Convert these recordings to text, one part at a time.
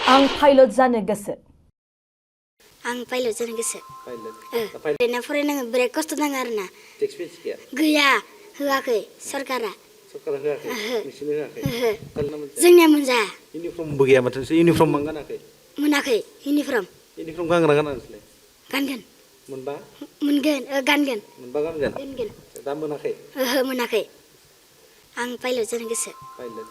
आं पाइलट जानो गोसो। आं पाइलट जानो गोसो। पाइलट फरायनाङो बिराद खस्थ' नाङो आरोना। एक्सपिरियेन्स गैया? गैया, होआखै सरकारा। सरकारा होआखै? नोंसिनो होआखै? जोंनिया मोनजाया। इउनिफर्मबो गैया माथो नोंसोर इउनिफर्म मानो गानाखै? मोनाखै इउनिफर्म। इउनिफर्म गानगोना गाना नोंसोरलाय? गानगोन। मोनबा? मोनगोन, गानगोन। मोनबा गानगोन? गानगोन। दा मोनाखै? मोनाखै। आं पाइलट जानो गोसो। पाइलट।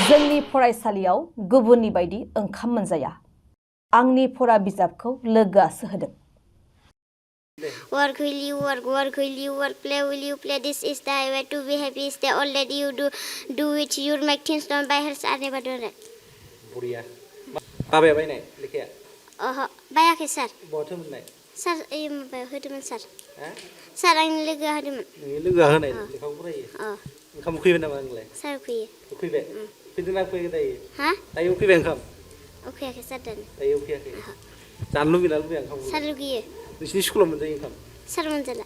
जोंनि फरायसालियाव गुबुननि बायदि ओंखाम मोनजाया। आंनि फरा बिजाबखौ लोगोआसो होदों। Work will you work, work will you work, play will you play. This is the way to be happy. Is the all that you do it. You make things done by hearts are never done. बरिया। बाबाया बायनाय लेखाया? बायाखै सार। बहाथो मोननाय? सार माबायाव होदोंमोन सार। सार आंनि लोगोआ होदोंमोन। नोंनि लोगोआ होनाय लेखाखौ फरायो? ओंखाम उखैबाय नामा नोंलाय? सार उखैयो। उखैबाय? उखैदोंना उखैयाखै दायो? दायो उखैबाय ओंखाम? उखैयाखै सार दायो उखैयाखै? जानो लुबैना लुबैया ओंखामखौ? सार लुगैयो। नोंसिनि स्कुलाव मोनजायो ओंखाम? सार मोनजाला।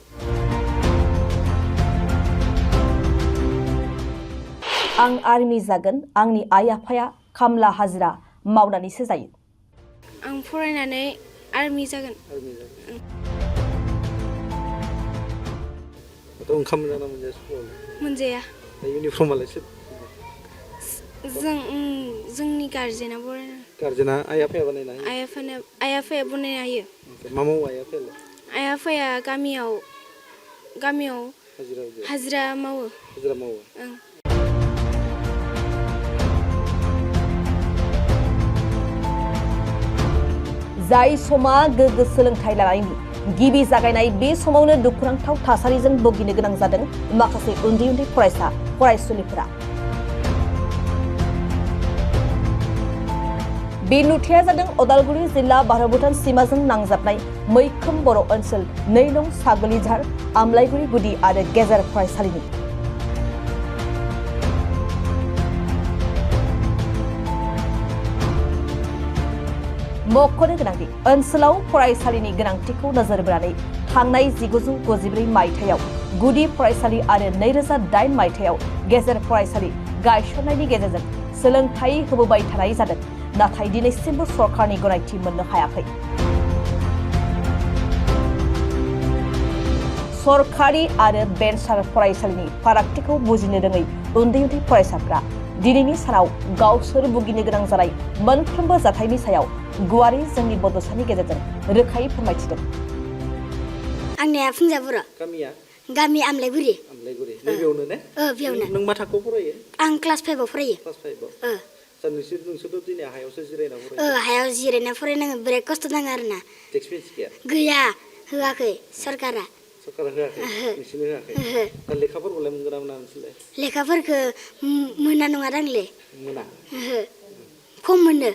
आं आर्मि जागोन। आंनि आइ आफाया खामला हाजिरा मावनानैसो जायो। आं फरायनानै आर्मि जागोन। ओंखाम मोनजाना मोनजाया स्कुलाव? मोनजाया। इउनिफर्मालाय सोर? जोंनि गार्जेना बनायना। गार्जेना आइ आफाया बानायना होयो? आइ आफाया बनायना होयो। मा मावो आइ आफायालाय? आइ आफाया गामियाव हाजिरा मावो। हाजिरा मावो? जाय समा गोग्गो सोलोंथाइ लानायनि गिबि जागायनाय बे समावनो दुखुनांथाव थासारिजों भुगिनो गोनां जादों माखासे उन्दै उन्दै फरायसुलिफोरा। बे नुथाया जादों उदालगुरि जिल्ला भारत भुटान सीमाजों नांजाबनाय मैखोम बर' ओनसोल 2 नं सागलिझार आमलाइगुरि गुदि आरो गेजेर फरायसालिनि। मख'नो गोनांदि ओनसोलाव फरायसालिनि गोनांथिखौ नोजोर बोनानै थांनाय 1994 मायथाइयाव गुदि फरायसालि आरो 2008 मायथाइयाव गेजेर फरायसालि गायसननायनि गेजेरजों सोलोंथाइ होबोबाय थानाय जादों, नाथाय दिनैसिमबो सरकारनि गनायथि मोननो हायाखै। सरकारि आरो बेसरकारि फरायसालिनि फारागथिखौ बुजिनो रोङै उन्दै उन्दै फरायसाफ्रा दिनैनि सानाव गावसोर भुगिनो गोनां जानाय मोनफ्रोमबो जाथायनि सायाव गुवारै जोंनि बड'सानि गेजेरजों रोखायै फोरमायथिदों। आंनिया फुंजा बर'। गामिया? गामि आमलाइगुरि। आमलाइगुरि। नैबेयावनो ने? बेयावनो। नों मा थाखोआव फरायो? आं क्लास 5 आव फरायो। क्लास 5 आव? नोंसोरथ' दिनै हायावसो जिरायना फरायो? हायाव जिरायना फरायनाङो बिराद खस्थ' नाङो आरोना। एक्सपिरियेन्स गैया? गैया, होआखै सरकारा। सरकारा होआखै? नोंसिनो होआखै? दा लेखाफोरखौलाय मोनगोना मोना नोंसोरलाय? लेखाफोरखौ मोना नङा दांलै। मोना? खम मोनो।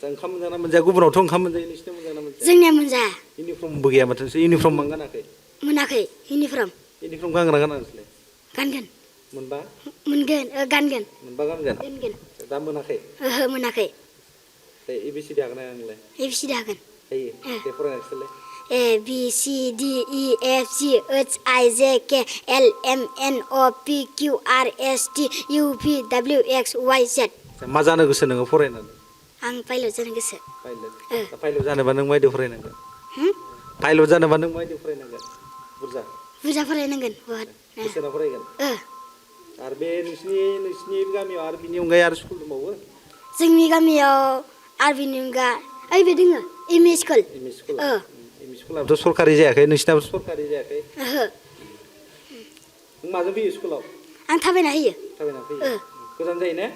ओंखाम मोनजाना मोनजाया? गुबुनावथ' ओंखाम मोनजायो, नोंसिनियाव मोनजाना मोनजाया? जोंनिया मोनजाया। इउनिफर्मबो गैया माथो नोंसोर इउनिफर्म मानो गानाखै? मोनाखै इउनिफर्म। इउनिफर्म गानगोना गाना नोंसोरलाय? गानगोन। मोनबा? मोनगोन, गानगोन। मोनबा गानगोन? गानगोन। दा मोनाखै? मोनाखै। ABCD हागोन ना नोंलाय? ABCD हागोन। हायो? दे फरायना खिथालाय। ABCDEFG HIJKLMNOPQRSTUVWXYZ। मा जानो गोसो नोङो फरायनानै? आं पाइलट जानो गोसो। पाइलट? पाइलट जानोबा नों मायदि फरायनांगोन? पाइलट जानोबा नों मायदि फरायनांगोन? बुरजा फरायनांगोन। बोसोराव फरायगोन? आरो बे नोंसिनि गामियाव आरो बिनि अनगायै आरो स्कुल दंबावो? जोंनि गामियाव आरो बिनि अनगा बे दोङो M E school. M E स्कुलाबोथ' सरकारि जायाखै? नोंसिनाबो सरकारि जायाखै? नों माजों फैयो स्कुलाव? आं थाबायना होयो। थाबायना फैयो? गोजान जायो ने?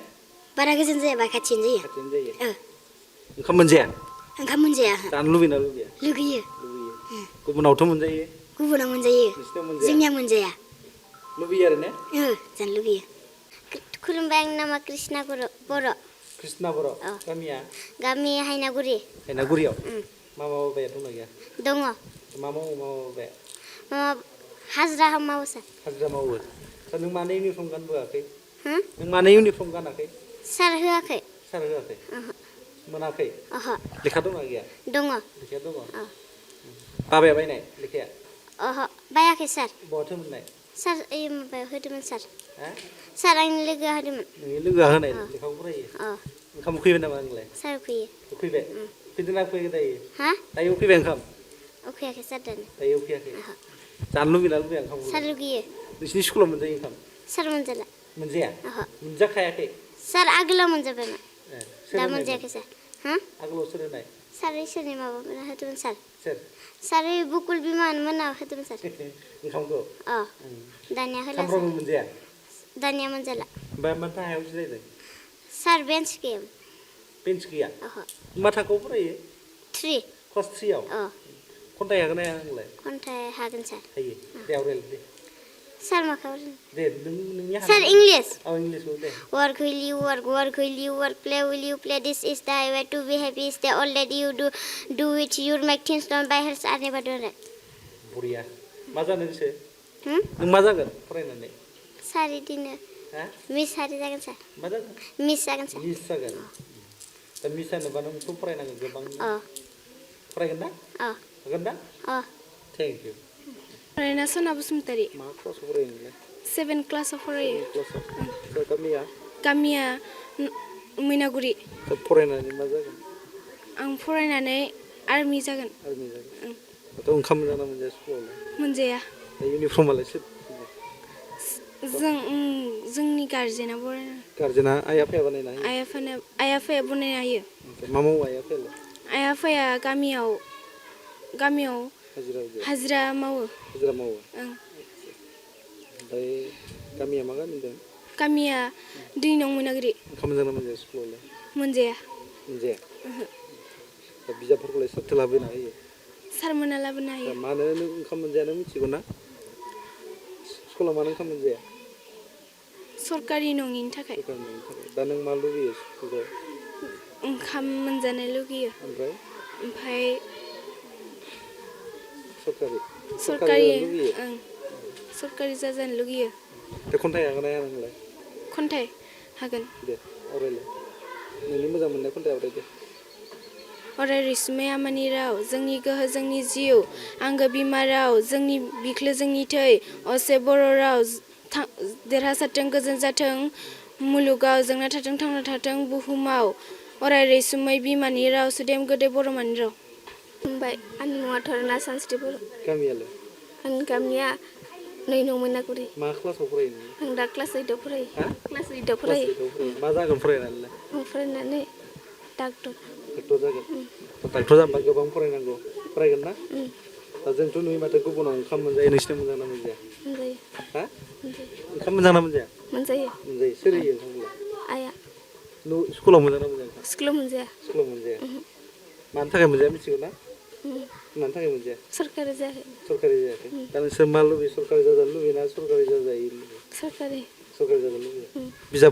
बारा गोजान जाया, खाथियानो जायो। खाथियानो जायो? ओंखाम मोनजाया? ओंखाम मोनजाया। जानो लुबैना लुबैया? लुगैयो। गुबुनावथ' मोनजायो? गुबुनाव मोनजायो। नोंसिनाव मोनजाया? जोंनिया मोनजाया। लुबैयो आरो ने? जानो लुगैयो। खुलुमबाय, आंनि नामा कृष्णा बर'। कृष्णा बर'? गामिया? गामि हायनागुरि। हायनागुरियाव? मा बाबाया दंना गैया? दङ। मा मावो बाबाया? हाजिरा मावो सार। हाजिरा मावो? सार नों मानो इउनिफर्म गानबोआखै? नों मानो इउनिफर्म गानाखै? सार होआखै। सार होआखै? मोनाखै? लेखा दंना गैया? दङ। लेखाया दङ? बाबाया बायनाय लेखाया? बायाखै सार। बहाथो मोननाय? सार ओइ माबायाव होदोंमोन सार हा सार आंनि लोगोआ होदोंमोन नोंनि लोगोआ होनाय लेखाखौ फरायो अ ओंखाम उखैबाय नामा नोंलाय सार फैयो उखैबाय फैदोंना उखैयाखै दायो हा दायो उखैबाय ओंखाम उखैयाखै सार दानो दायो उखैयाखै जानो लुगैना लुगैया ओंखामखौ सार लुगैयो नोंसिनि स्कुलाव मोनजायो ओंखाम सार मोनजाला मोनजाया ओहो मोनजाखायाखै सार आगोलाव मोनजाबायमोन सोर दा होनायमोन मोनजायाखै सार हा आगोलाव सोर होनाय सार इसोरनि माबामोना होदोंमोन सार सोर सार ओइ बुकुल बिमान मोना होदोंमोन सार ओंखामखौ अ दानिया होला सार सामफ्रामबो मोनजाया दानिया मोनजाला ओमफ्राय माथो हायाव जिरायदों सार बेन्च गैया बेन्च गैया ओहो मा थाखोआव फरायो 3 क्लास 3आव अ खन्थाइ हागोन ना हाया नोंलाय खन्थाइ हागोन सार हायो दे आवरायलाय दे सार माखौ दे नोंनि सार इंलिश औ इंलिसखौ दे work will you work play will you play this is the way to be happy is the already you do it you make things done by hearts are never done बरिया मा जानो गोसो हम नों मा जागोन फरायनानै सार इदिनो हा मिस सार जागोन सार मा जागोन मिस जागोन सार मिस जागोन दा मिस जानोबा नोंथ' फरायनांगोन गोबां अ फरायगोन ना अ हागोन ना अ थेंक इउ फरायना सना बसुमतारी मा क्लासाव फरायो नोंलाय 7 क्लासाव फरायो क्लासाव सोर गामिया गामिया मैनागुरि फरायनानै मा जागोन आं फरायनानै आर्मि जागोन आर्मि जागोन दाथ' ओंखाम मोनजाना मोनजाया स्कुलावलाय मोनजाया दा इउनिफर्मालाय सोर जोंनि गार्जेना बरायना गार्जेना आइ आफाया बानायना होयो आइ आफाया बनायना होयो मा मावो आइ आफायालाय आइ आफाया गामियाव हाजिरा मावो हाजिरा मावो ओं ओमफ्राय गामिया मा गामि दं गामिया दै नं मैनागुरि ओंखाम मोनजाना मोनजाया स्कुलावलाय मोनजाया मोनजाया दा बिजाबफोरखौलाय सोरथो लाबोना होयो सारमोना लाबोनो दा हायो मानो नों ओंखाम मोनजाया नों मिथिगौ ना स्कुलाव मानो ओंखाम मोनजाया सरकारि नङिनि थाखाय दा नों मा लुबैयो स्कुलाव ओंखाम मोनजानो लुगैयो ओमफ्राय सरकारि जानो लुगैयो ओं सरकारि जाजानो लुगैयो दा खन्थाइ हागोन ना हाया नोंलाय खन्थाइ हागोन दे आवरायलाय नोंनि मोजां मोननाय खन्थाइ आवरायदो अराय रैसुमै आमानि राव जोंनि गोहो जोंनि जिउ आंगो बिमा राव जोंनि बिख्लो जोंनि थै असे बर' राव देरहासारथों गोजोन जाथों मुलुगाव जोंना थाथों थांना थाथों बुहुमाव अराय रैसुमै बिमानि राव सुदेम गोदै बर'मानि राव ओमफ्राय आंनि मुङा धरना सानस्रि बर' गामियालाय आंनि गामिया नैनं मैनागुरि मा क्लासाव फरायो नोङो आं दा क्लास 8आव फरायो हा क्लास 8आव क्लास फरायो 8आव फरायो मा जागोन फरायनानैलाय आं फरायनानै डाक्टर जागोन डाक्टर जानोबा गोबां फरायनांगौ फरायगोन ना दा जोंथ' नुयो माथो गुबुनाव ओंखाम मोनजायो नोंसिना मोनजाना मोनजाया मोनजायो हा मोनजायो ओंखाम मोनजाना मोनजाया मोनजायो मोनजायो सोर होयो ओंखामखौलाय आइया स्कुलाव मोनजाना मोनजाया ओंखाम स्कुलाव मोनजाया स्कुलाव मोनजाया मानि थाखाय मोनजाया मिथिगौ ना मानि थाखाय मोनजाया सरकारि जायाखै सरकारि जायाखै दा नोंसोर मा लुबैयो सरकारि जाजानो लुबैयो ना सरकारि जाजायो लुबैयो सरकारि सरकारि जाजानो लुबैयो बिजाब